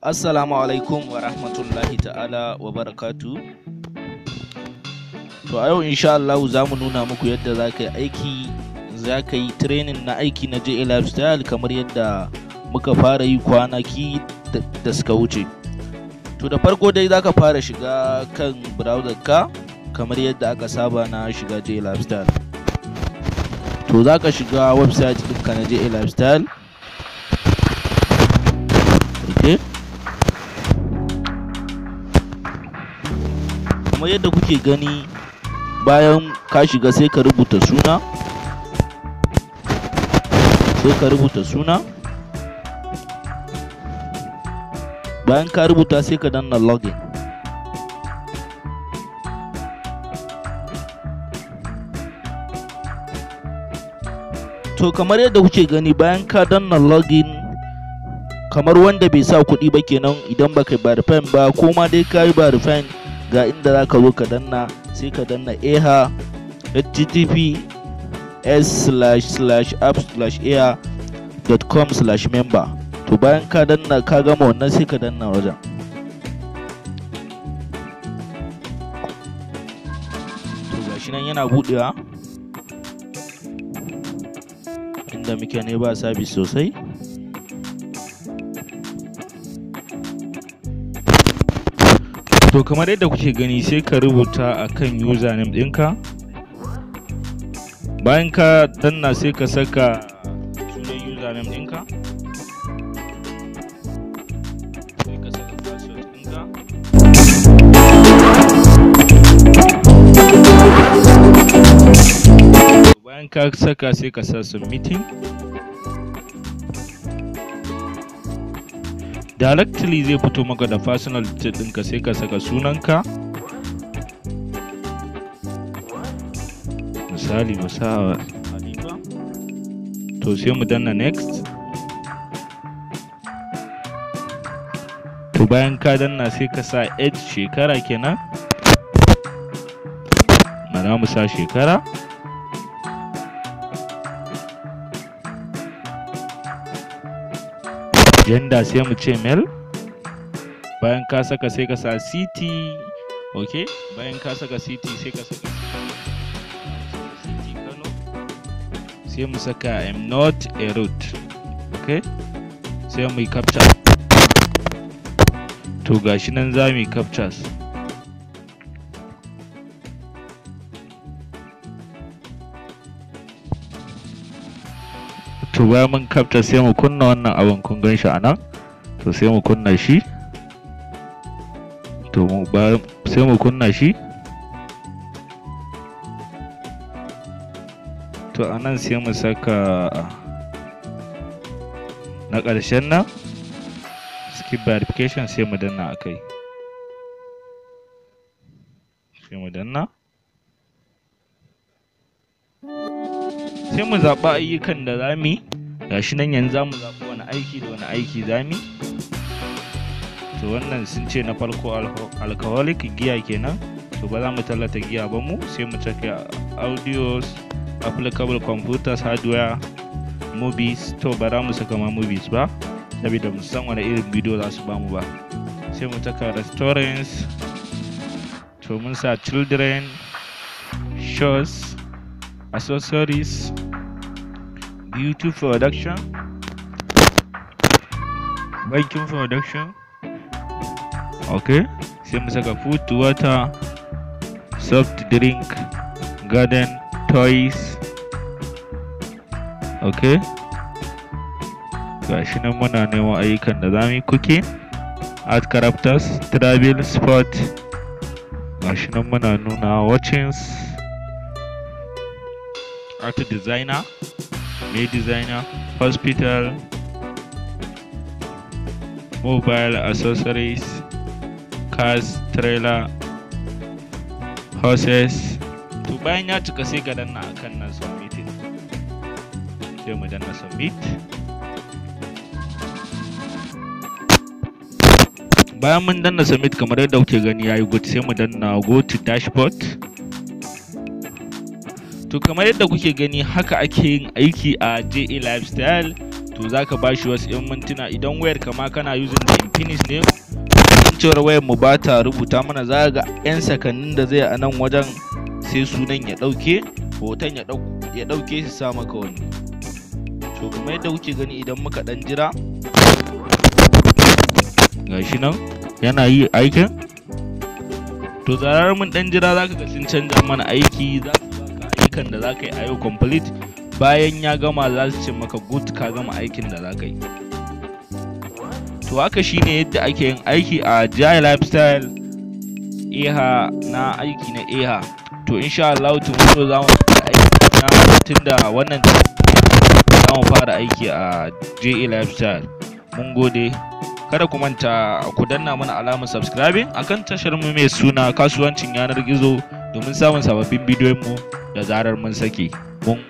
Assalamu alaikum wa rahmatullahi ta'ala wa barakatu. To a yau insha Allah za mu nuna muku yadda za ka yi aiki, za ka yi training na aiki na JA Lifestyle kamar yadda muka fara yi kwanaki da suka wuce. To da farko dai za ka fara shiga kan browser ka kamar yadda aka saba na shiga JA Lifestyle. To za ka shiga website ɗinka na JA Lifestyle. Okay. Kamar yadda kuke gani, bayan ka shiga sai ka rubuta suna, bayan ka rubuta sai ka danna login. To kamar yadda kuke gani, bayan ka danna login, kamar wanda bai sa kuɗi ba kenan, idan baka verify ba ko ma dai ka yi verify, ga inda za ka zo ka danna, sai ka danna eha https://app/eha.com/member. To bayan ka danna ka gama wannan, sai ka danna wajen. To gashi nan yana buɗewa, inda muke ne ba sabis sosai. To kamar yadda kuke gani, sai ka rubuta akan username ɗinka. Bayan ka danna, sai ka saka sunan username ɗinka, sai ka saka password ɗinka. Bayan ka saka, sai ka sa submitting. Directly zai fito maka da personal detail ɗinka, sai ka saka sunanka. Misali mu sa Halifa. To sai mu danna next. To bayan ka danna, sai ka sa age, shekara kenan. Bara mu sa shekara. Gender sai mu ce male. Bayan ka saka, sai ka sa city. Okay, bayan ka saka city, sai ka saka city Kano. Sai mu saka I'm not a robot. Okay, sai mu yi captcha. To gashi nan za mu yi captchas. To bayan mun captcha, sai mu kunna wannan abin, kun gan shi a nan. To sai mu kunna shi. To sai mu kunna shi. To a nan sai mu saka na ƙarshen nan, skip verification, sai mu danna a kai, sai mu danna, sai mu zaɓi ayyukan da za mu yi. Gashi nan, yanzu za mu zaɓi wani aiki da wani aiki za mu yi. To wannan sun ce na farko alcoholic, giya kenan. To ba za mu tallata giya ba mu. Sai mu cika audios, applicable computers, hardware, movies. To ba za mu saka ma movies ba, saboda mu san wani irin bidiyo za su bamu ba. Sai mu saka restaurants. To mun sa children shows, accessories, beauty production, banking production. Okay, sai mu saka food, water, soft drink, garden, toys. Okay, gashi nan muna neman ayyukan da zamu yi: cooking, art characters, travel, sport. Gashi nan muna nuna watchings, art designer, may designer, hospital, mobile accessories, cars, trailer, horses. To bayan ya cika, sai ka danna akan nan submitting. Sai mu danna submit. Bayan mun danna submit, kamar yadda kuke gani, yayi good. Sai mu danna go to dashboard. To kamar yadda kuke gani, haka ake yin aiki a JA Lifestyle. To zaka bashi wasu 'yan mintuna. Idan wayar ka ma kana using da Infinix ne, cewar wayar mu ba ta rubuta mana, za ga 'yan sakannin da zai a nan wajen, sai sunan ya ɗauke, hoton ya ɗauke, su sa maka wani. To kamar yadda kuke gani, idan muka ɗan jira, gashi nan yana yi aikin. To zarar mun ɗan jira, zaka ga sun canza mana aiki. Za su baka ayyukan da zaka yi a yau complete. Bayan ya gama, za su ce maka good, ka gama aikin da zaka yi. To haka shine yadda ake yin aiki a Jai Lifestyle eha, na aiki na eha. To insha Allah tomorrow za mu fara aiki na, tunda wannan za mu fara aiki a JA Lifestyle. Mun gode. Kada ku manta ku danna mana alamar subscribing akan tashar mu mai suna Kasuwancin Yanar Gizo domin samun sababbin bidiyon mu da zarar mun saki. Mun